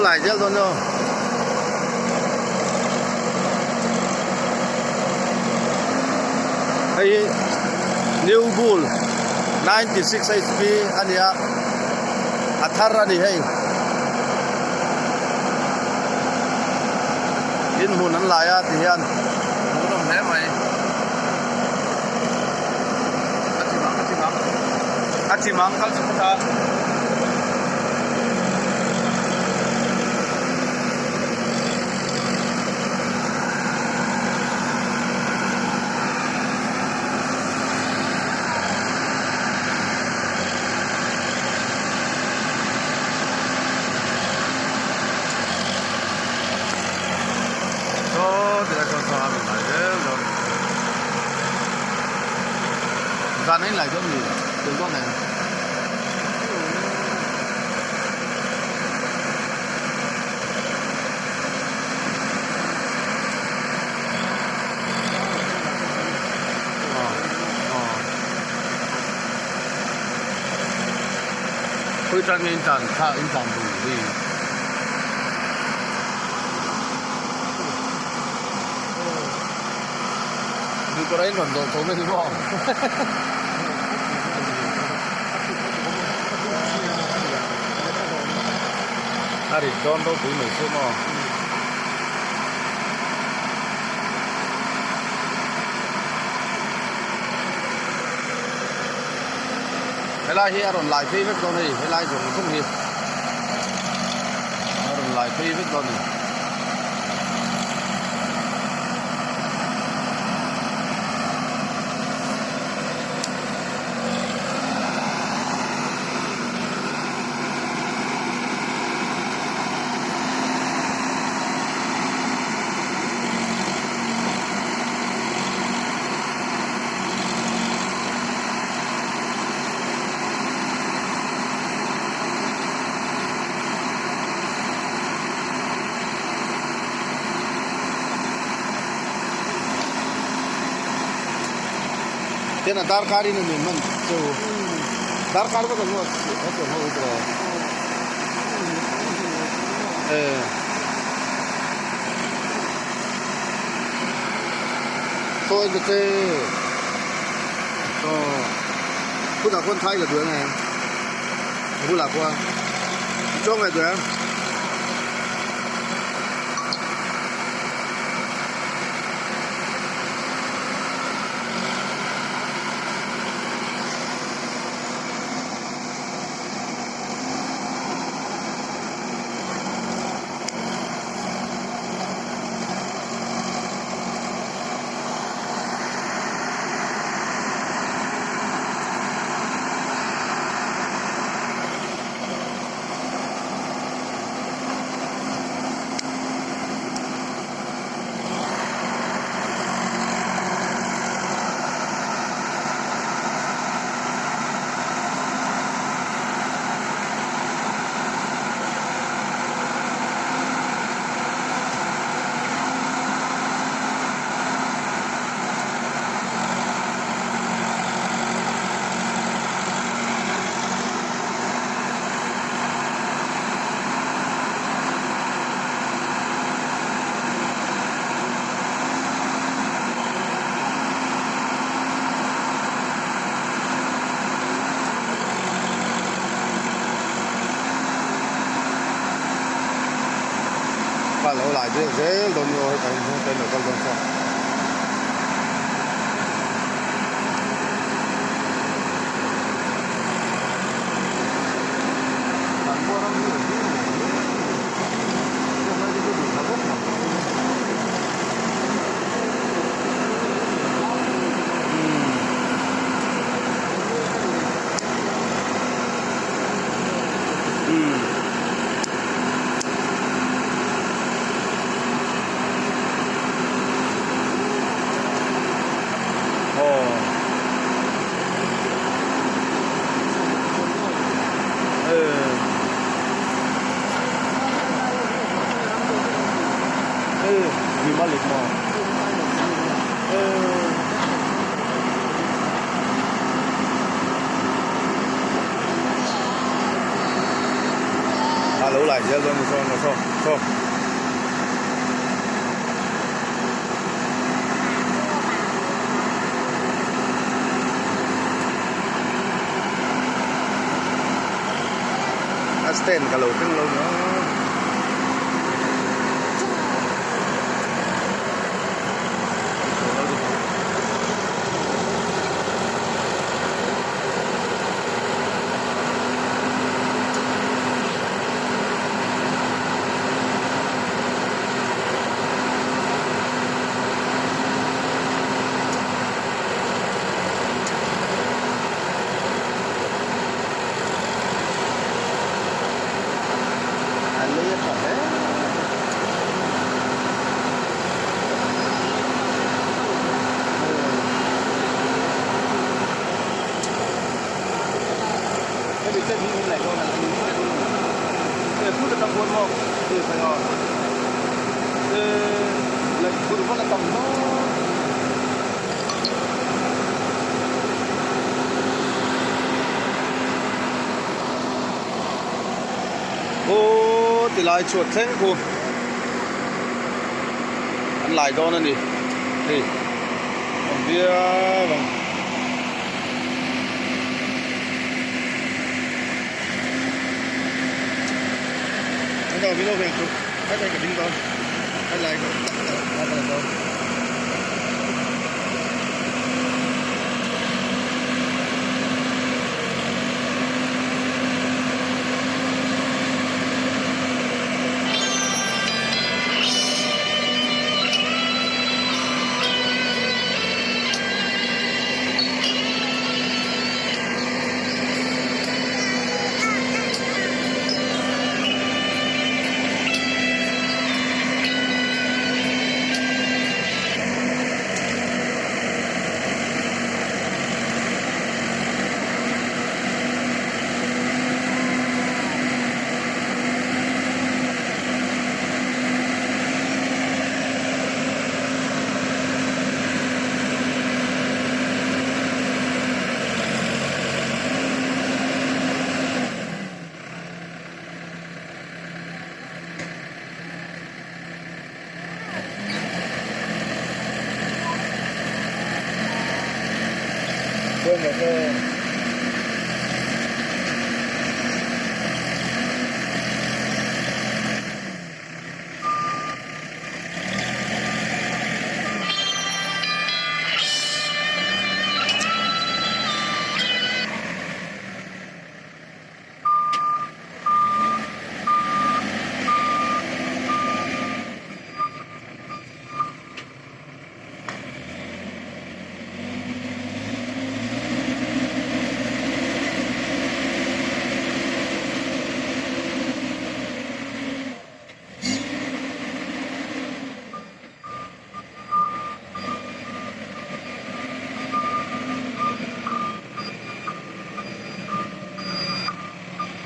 lai zel dawn emaw. Hei hi New Bull 96 HP a ni a, a thar a ni hei. In hmun an lai a ti hian hmuhnawm hle mai. A chi mang a chi mang a chi mang kal chhuk ta. Saw tilai sawn sawn a rawn lai zel dawn zan a inlai dawn mi tel dawn em? Khawi tan nge in tan thla in tlan dun hi. Duhkawrah in rawn dawh tho mai ni maw? A rit dawn ropui mai chu maw? Helai hi a rawn lai phei vek dawn hei, helai zawng zawng hi a rawn lai phei vek dawn a ni. Tena darkar in ani man chu darkar vek an a chuan ho hi e saw en ta che. Aw hunah khuan thai la duh ang em a bulah khuan i chuang leh duh em. Kha lo lai vel zel dawn ni aw hetah hian hmel te an lo kal dawn chuan. lo lai zel dawn a ni saw saw saw. A stand ka lo thleng lo ni aw. An lei a tha hle. Hemi chen hi in laih dawn a ni e phut a tam dawn maw e khai a e laih phut vak a tam dawn. Aw ti lai chhuat thleng khu an lai dawn a ni hei awm viau ang.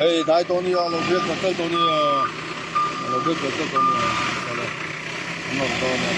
Hei dai tawh nia lo biak kal kal tawh nia lo biak kal kal tawh nia awle an awm dawn a.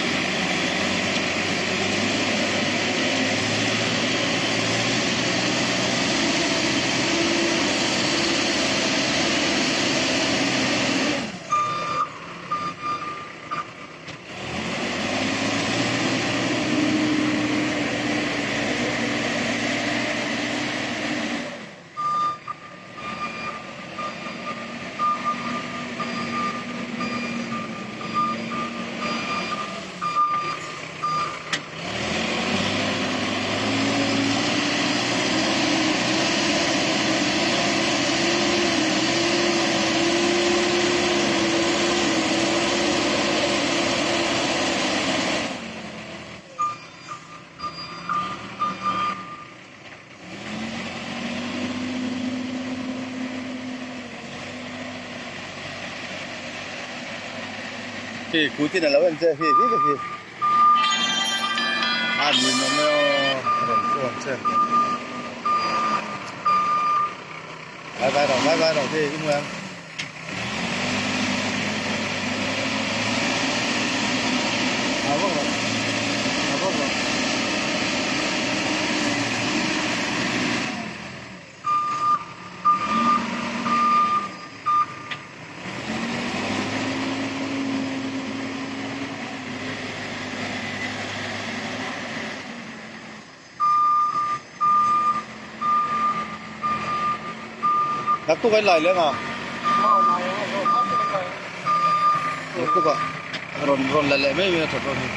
Khi kutin a lo en che khi khi khi a ni no me aw rawn phone che bye bye rồi bye bye rồi thì im lặng À vâng rồi. À vâng rồi. Naktuk an lai leh ang a. Naktuk ah rawn rawn la leh mai mai a that dawn hi.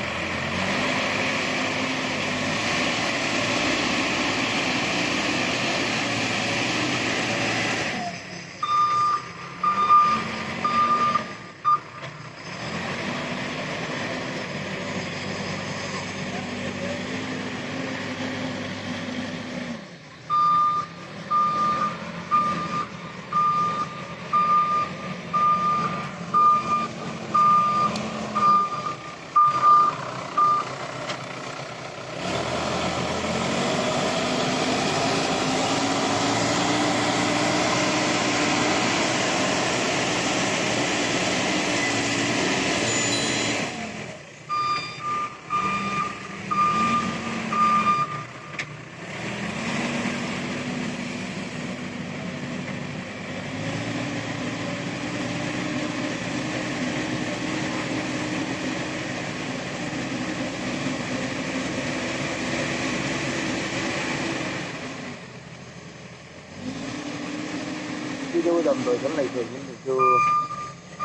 Khi deuh damdawi kan lei theih hlim chu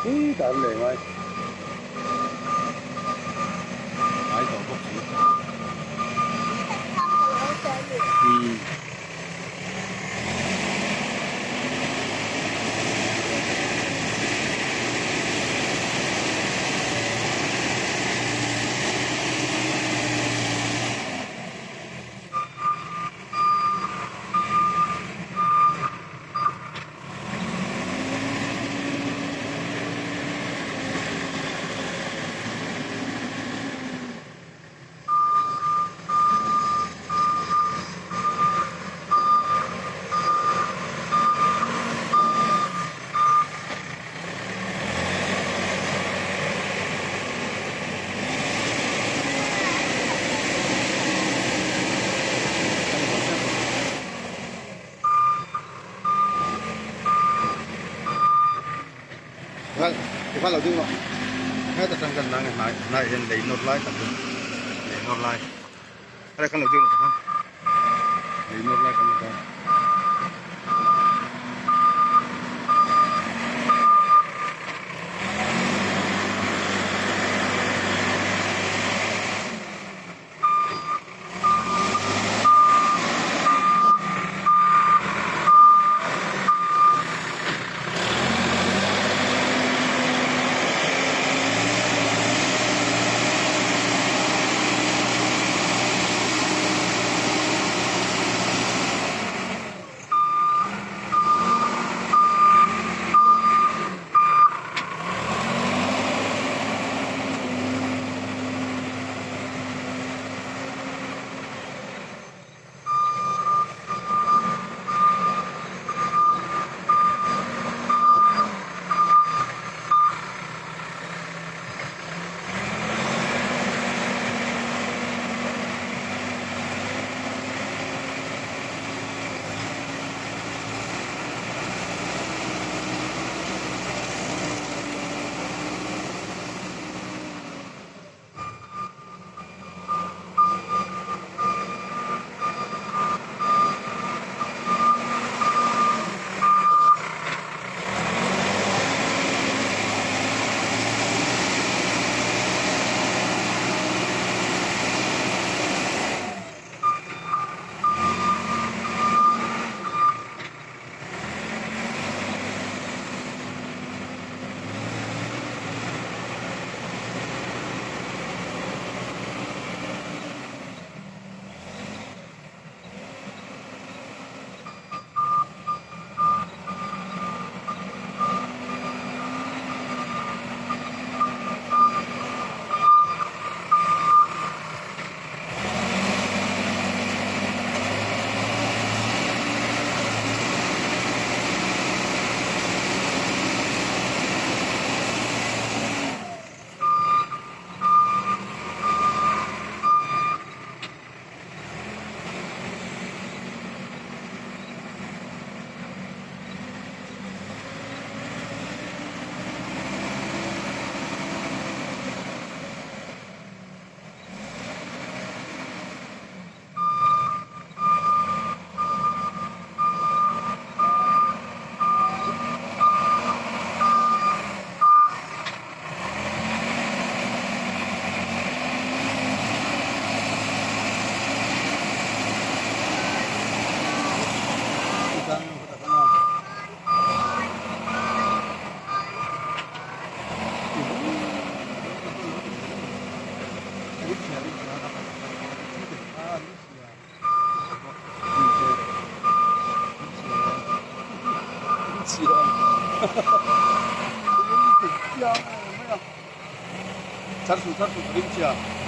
khi tah an lei ngai. Ngai tawh bawk si. Hmm. Tikhan lo ding rawh. Heta tang kan nang hnai hnai hian lei nawr lai tak hi lei nawr lai heta khan lo ding rawh tikhan lei nawr lai kan la dawn. si a lum ti chiang mai a char suh char suh a rim chhia.